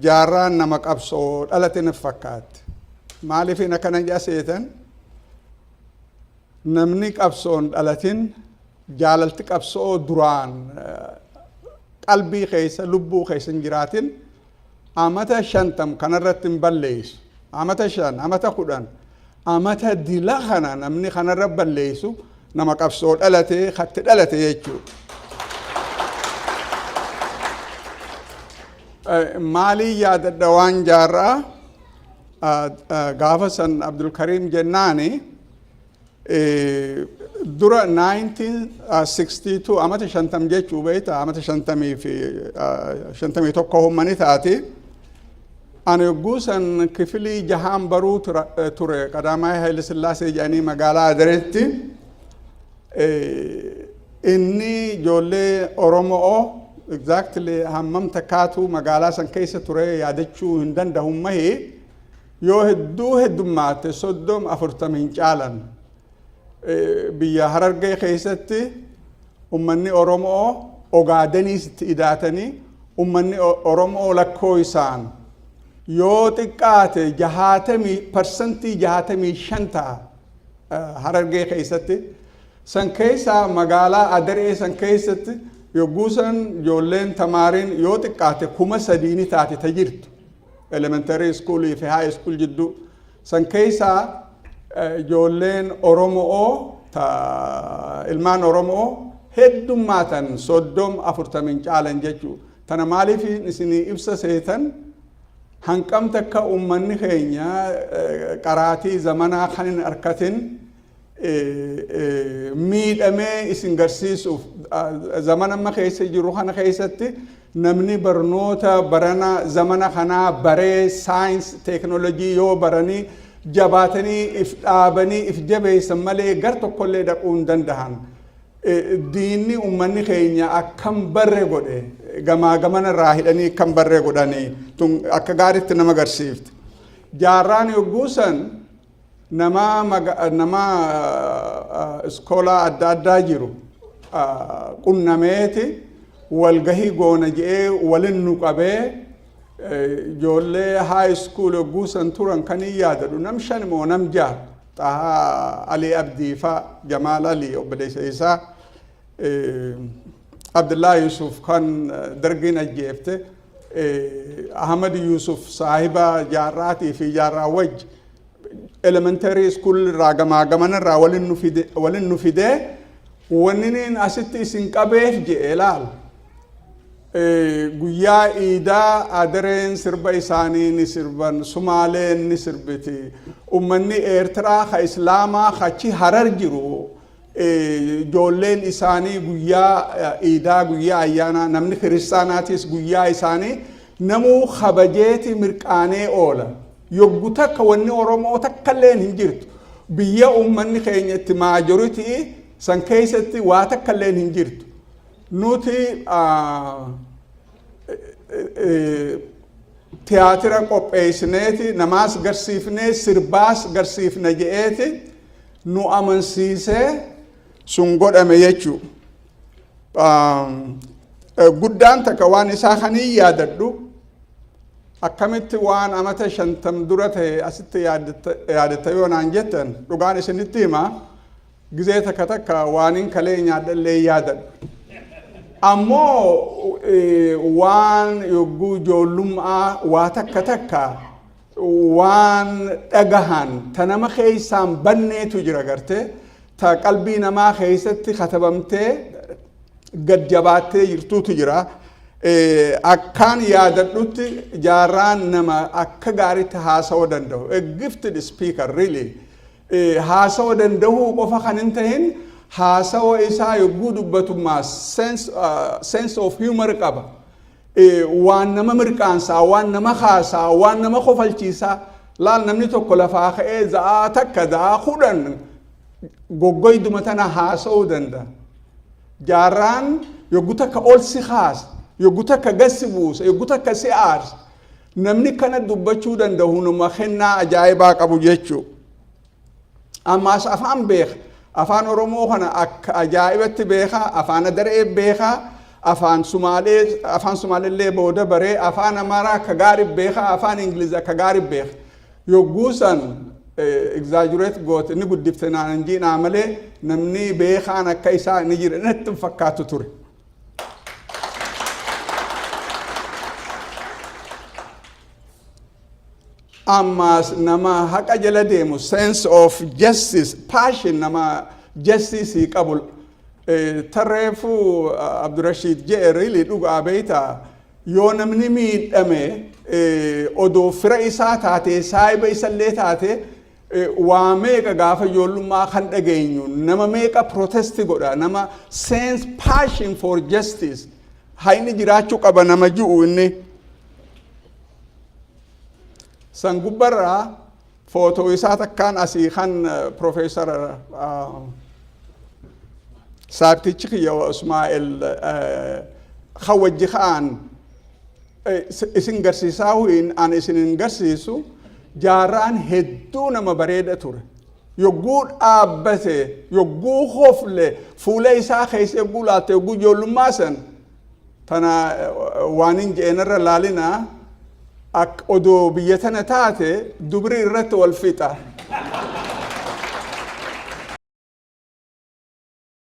Jaarraan nama qabsoo dhalate na fakkaatti. Maaliifin akkana jedha seetan? Namni qabsoon dhalatin, jaalalti qabsoo duraan qalbii keessa, lubbuu keessa hin jiraatin, amata 50 kanarratti hin balleessu. Amata 5, amata 10, amata dila kana namni kanarra balleessu nama qabsoo dhalate, katti dhalate jechuudha. Maalii yaadadha waan Jaarraa gaafa san Abdulkariim jennaani dura 1962, amata 50 jechuu beekta, amata 50 fi 51 hommani taati. Ani yogguu san kifilii jahaan baruu ture Qadaamaayii Haayile Sillaasee jedhanii magaalaa Adareetti. Inni ijoollee Oromoo exactly hammam takkaatu magaalaa san keessa ture yaadachuu hin danda'u mahi, yoo hedduu heddummaate 30, 40 hin caalan. Biyya Harargee keessatti ummanni Oromoo Ogaadeniis itti idaatanii, ummanni Oromoo lakkoo isaan yoo xiqqaate jahaatamii 65% ta'a Harargee keessatti. San keessaa magaalaa Adaree san keessatti yogguu san ijoolleen tamaariin yoo xiqqaate 3000 ni taate ta jirtu. Elementary school fi high school jidduu. San keessaa ijoolleen Oromoo, ta ilmaan Oromoo heddummaatan 30, 40 caalan jechuu. Tana maaliif isinii ibsa seetan? Hanqam takka uummanni keenya qaraatii zamanaa kan hin arkatin miidhamee isin garsiisuuf. Zamana amma keessa jiru kana keessatti namni barnoota barana zamana kanaa baree, science, teeknoolojii yoo baranii jabaatanii if dhaabanii if jabeessan malee gar tokkollee dhaquu hin dandahan. Diinni uummanni keenya akkam barre godhe, gamaa gamana irraa hidhanii akkam barre godhanii tun akka gaariitti nama agarsiifti. Jaarraan yogguu san nama nama iskoolaa adda addaa jiru qunnameeti walgahii goona je'ee walin nu qabee, ijoollee high school yogguu san turan kan hin yaadadhu, nam shan moo nam jaha, Xahaa Alii Abdii fa, Jamaal Alii obboleessa isaa, Abdullaa Yusuf kan dargiin ajjeefte, Ahmad Yusuf saahiba Jaarraatii fi Jaarraa wajji elementary school irraa gamaa gamana irraa walin nu fidee, wanni asitti isin qabeef je'e laal. Guyyaa iidaa Adareen sirba isaanii ni sirban, Sumaaleen ni sirbiti. Ummanni Eertiraa ka Islaamaa kachi Harar jiru ijoolleen isaanii guyyaa iidaa, guyyaa ayyaanaa, namni kiristaanaatis guyyaa isaanii namuu kabajeeti mirqaanee oola. Yoggu takka wanni Oromoo takka illee hin jirtu. Biyya uummanni keenya itti majority san keessatti waa takka illee hin jirtu. Nuti tiyaatira qopheessineeti namaas garsiifnee sirbaas garsiifna je'eeti nu amansiisee sun godhame jechuu. Guddaan takka waan isaa kanii yaadadhu, akkamitti waan amata 50 dura ta'e asitti yaadatta yoo naan jettan, dhugaan isinitti hima, gizee takka takka waanin kalee nyaadhallee yaadadhu. Ammoo waan yogguu ijoollummaa waa takka takka waan dhagahan ta nama keessaan banneetu jira gartee, ta qalbii namaa keessatti katabamtee gad jabaattee jirtuutu jira. Akkaan yaadadhutti Jaarraan nama akka gaariitti haasa'uu danda'u. A gifted speaker, really. Haasa'uu danda'uu qofa kan hin tahin, haasawa isaa yogguu dubbatummaa sense of humor qaba. Waan nama mirqaansaa, waan nama kaasaa, waan nama kofalchiisaa. Laal, namni tokko lafaa ka'ee za'aa takka, za'aa 10 goggoyduma tana haasa'uu danda'a. Jaarraan yogguu takka ol si kaasa, yogguu takka gad si buusa, yogguu takka si aarsa. Namni kana dubbachuu danda'u nama kennaa ajaa'ibaa qabu jechuu. Ammaas afaan beeka. Afaan Oromoo kana akka ajaa'ibatti beeka, afaan Adaree beeka, Afaan Sumaalee, afaan Sumaalellee booda baree, afaan Amaaraa akka gaarii beeka, afaan Ingiliz akka gaarii beeka. Yogguu san exaggerate goote, ni guddifte naan jiinaa malee namni beekaan akka isaa ni jira natti hin fakkaatu ture. Ammaas nama haqa jala deemu, sense of justice, passion nama justice qabu. Tarreefuu Abdurashiid je'e, really dhugaa beeyta, yoo namni miidhame, odoo fira isaa taate, saahiba isallee taate, waa meeqa gaafa ijoollummaa kan dhageenyu, nama meeqa protest godha, nama sense passion for justice, hayni jiraachuu qaba nama ji'u. Inni san gubbarraa footoo isaa takkaan asii kan Profeesar saabtichi kiyya Ismaa'eel kan wajji ka'an isin garsiisaa huyin an isin hin garsiisu. Jaarraan hedduu nama bareeda ture. Yogguu dhaabbate, yogguu hofle, fuula isaa keessa yogguu laalte, yogguu ijoollummaa san tana waan hin je'enarra laalinaa, akka odoo biyya tana taate dubri irratti wal fixa.